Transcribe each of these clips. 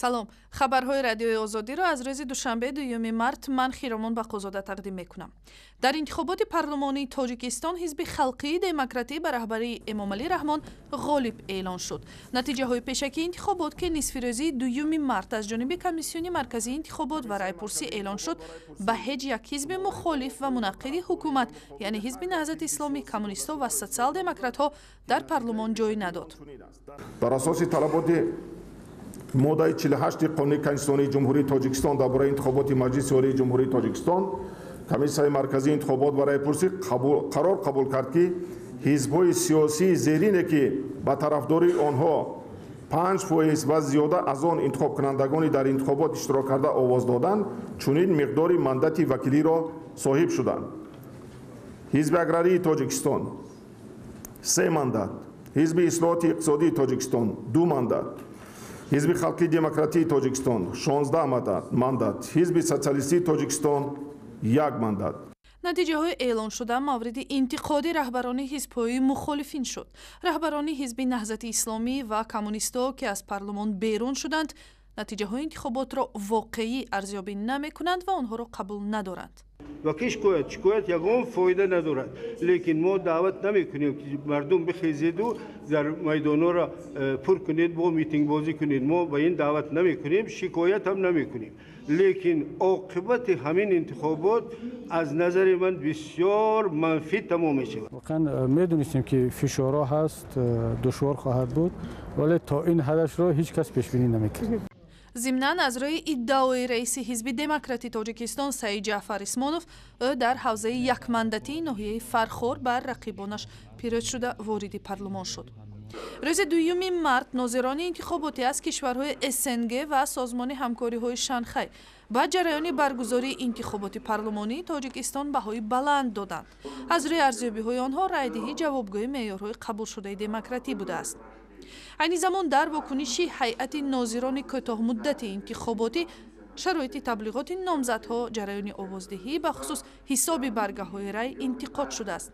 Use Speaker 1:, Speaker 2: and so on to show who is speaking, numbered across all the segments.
Speaker 1: Салом. Хабарҳои Радиои Озодиро аз рӯзи душанбе, 2 март, ман, Хиромон Бақозода, тақдим мекунам. Дар интихоботи парлумонии Тоҷикистон Ҳизби Халқии Демократӣ ба раҳбарии Эмомалӣ Раҳмон ғолиб эълон шуд. Натиҷаҳои пешакии интихобот, ки нисфирӯзии 2 март аз ҷониби Комиссиони марказии интихобот ва райпурсӣ эълон шуд, ба ҳеҷ як ҳизби мухолиф ва мунаққиди ҳукумат, яъне Ҳизби Наҳзати Исломӣ, коммунистҳо ва социал-демократҳо, дар парлумон ҷой надод.
Speaker 2: Бар асоси талаботи моддаи 48 Қонуни Конститутсионии Ҷумҳурии Тоҷикистон дар бораи интихоботи Маҷлиси Олии Ҷумҳурии Тоҷикистон, Комиссияи марказии интихобот ва райпурсӣ қарор қабул кард, ки ҳизбҳои сиёсии зерине, ки ба тарафдории онҳо 5% ва зиёда аз он интихобкунандагони дар интихобот иштирок карда овоз доданд, чунин миқдори мандати вакилиро соҳиб шуданд: Ҳизби Аграрии Тоҷикистон се мандат, Ҳизби Ислоҳоти иқтисодии Тоҷикистон ду мандат, Ҳизби Халқии Демократии Тоҷикистон 16 мандат, Ҳизби Социалистии Тоҷикистон як мандат.
Speaker 1: Натиҷаҳои эълоншуда мавриди интиқоди раҳбарони ҳизбҳои мухолифин шуд. Раҳбарони Ҳизби Наҳзати Исломӣ ва коммунистҳо, ки аз парлумон берун шуданд, натиҷаҳои интихоботро воқеӣ арзёбӣ намекунанд ва онҳоро қабул надоранд.
Speaker 3: Ва ки шикоят, шикоят ягон фоида надорад, лекин мо даъват намекунем, ки мардум бихезеду дар майдонҳоро пур кунед, бо митингбозӣ кунед. Мо ба ин даъват намекунем, шикоят ҳам намекунем, лекин оқибати ҳамин интихобот аз назари ман бисёр манфӣ тамом мешавад.
Speaker 4: Воқеан, медонистем, ки фишорҳо ҳаст, душвор хоҳад буд, вале то ин ҳадашро ҳеҷ кас пешбинӣ намекард.
Speaker 1: Зимнан, аз рӯи иддаои раиси Ҳизби Демократии Тоҷикистон Саид Ҷаъфар Исмонов, ӯ дар ҳавзаи якмандатии ноҳияи Фархор бар рақибонаш пирӯз шуда, вориди парлумон шуд. Рӯзи 2 март нозирони интихоботӣ аз кишварҳои СНГ ва Созмони ҳамкориҳои Шанхай ба ҷараёни баргузории интихоботи парлумонии Тоҷикистон баҳои баланд доданд. Аз рӯи арзёбиҳои онҳо, райдиҳӣ ҷавобгӯи меъёрҳои қабулшудаи демократӣ будааст. Айни замон, дар вокуниши ҳайати нозирони кӯтоҳмуддати интихоботӣ, шароити таблиғоти номзадҳо, ҷараёни овоздиҳӣ, бахусус ҳисоби баргаҳои рай интиқод шудааст.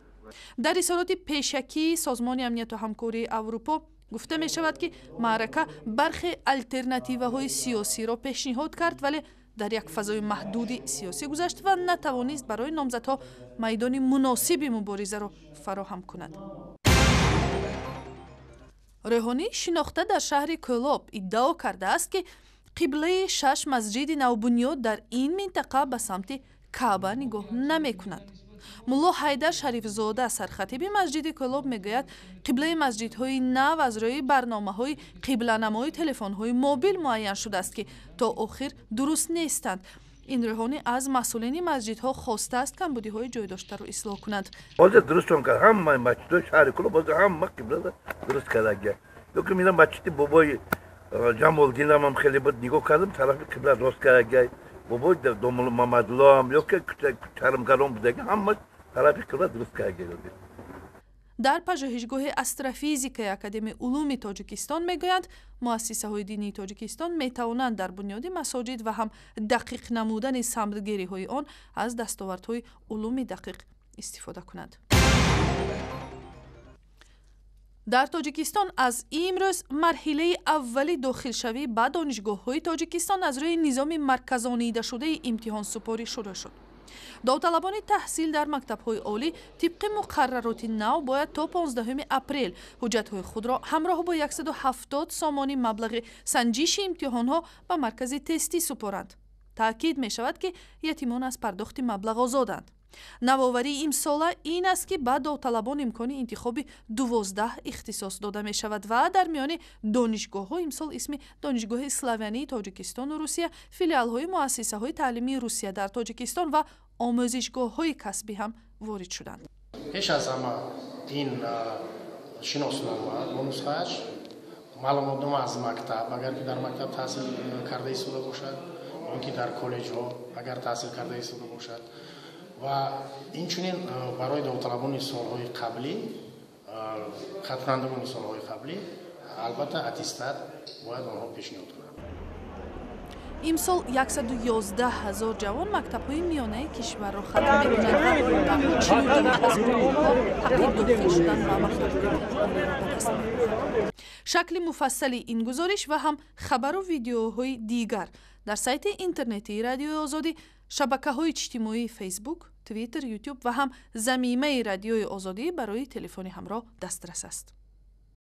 Speaker 1: Дар изҳороти пешакии Созмони амнияту ҳамкории Аврупо гуфта мешавад, ки маърака бархе алтернативаҳои сиёсиро пешниҳод кард, вале дар як фазои маҳдуди сиёсӣ гузашт ва натавонист барои номзадҳо майдони муносиби муборизаро фароҳам кунад. Рӯҳонии шинохта дар шаҳри Кӯлоб иддао кардааст, ки қиблаи шаш масҷиди навбунёд дар ин минтақа ба самти Каъба нигоҳ намекунад. Мулло Ҳайдар Шарифзода, сархатиби масҷиди Кӯлоб, мегӯяд, қиблаи масҷидҳои нав аз рӯи барномаҳои қибланамои телефонҳои мобил муайян шудааст, ки то охир дуруст нестанд. Ин рӯҳонӣ аз масъулини масҷидҳо хостааст, камбудиҳои ҷойдоштаро ислоҳ кунанд.
Speaker 5: Ҳозир дурустон кард ҳамаи масҷидҳои шаҳри Кӯлоб, ҳозир ҳама қибла дуруст кардаги. Лекин ина масҷиди бобои Ҷамолдинам хеле буд, нигоҳ кардам, тарафи қибла рост кардаги. Бобои Мамадуллоам ё ки чармгарон будаги, ҳама тарафи қибла дуруст кардаги.
Speaker 1: Дар Пажӯҳишгоҳи астрофизикаи Академияи улуми Тоҷикистон мегӯянд, муассисаҳои динии Тоҷикистон метавонанд дар бунёди масоҷид ва ҳам дақиқ намудани самтгириҳои он аз дастовардҳои улуми дақиқ истифода кунанд. Дар Тоҷикистон аз имрӯз марҳилаи аввали дохилшавӣ ба донишгоҳҳои Тоҷикистон аз рӯи низоми марказонидашудаи имтиҳонсупорӣ шурӯъ шуд. Довталабони таҳсил дар мактабҳои олӣ тибқи муқаррароти нав бояд то 15 апрел ҳуҷҷатҳои худро ҳамроҳ бо 170 сомонӣ маблағи санҷиши имтиҳонҳо ба маркази тестӣ супоранд. Таъкид мешавад, ки ятимон аз пардохти маблағ озоданд. Навоварии имсола ин аст, ки ба довталабон имкони интихоби 12 ихтисос дода мешавад ва дар миёни донишгоҳҳо имсол исми Донишгоҳи славянии Тоҷикистону Русия, филиалҳои муассисаҳои таълимии Русия дар Тоҷикистон ва омӯзишгоҳҳои касбӣ ҳам ворид шуданд.
Speaker 6: Пеш аз ҳама ин шиноснома бо нусхааш, маълумотнома аз мактаб, агар ки дар мактаб таҳсил карда истода бошад ё ки дар коллеҷҳо агар таҳсил карда истода бошад, ва инчунин барои довталабони солҳои қаблӣ, хатмкунандагони солҳои қаблӣ, албатта, аттестат бояд онҳо пешниҳод кунанд.
Speaker 1: Имсол 111 ҳазор ҷавон мактабҳои миёнаи кишварро хатм мекунанд ва танҳо 42 ҳазори онҳо ҳаққи дохил шудан ба мактабҳои олиро ба даст меоранд. Шакли муфассали ин гузориш ва ҳам хабару видеоҳои дигар дар сайти интернетии Радиои Озодӣ, шабакаҳои иҷтимоии Фейсбук, Твиттер, Ютуб ва ҳам замимаи Радиои Озодӣ барои телефони ҳамроҳ дастрас аст.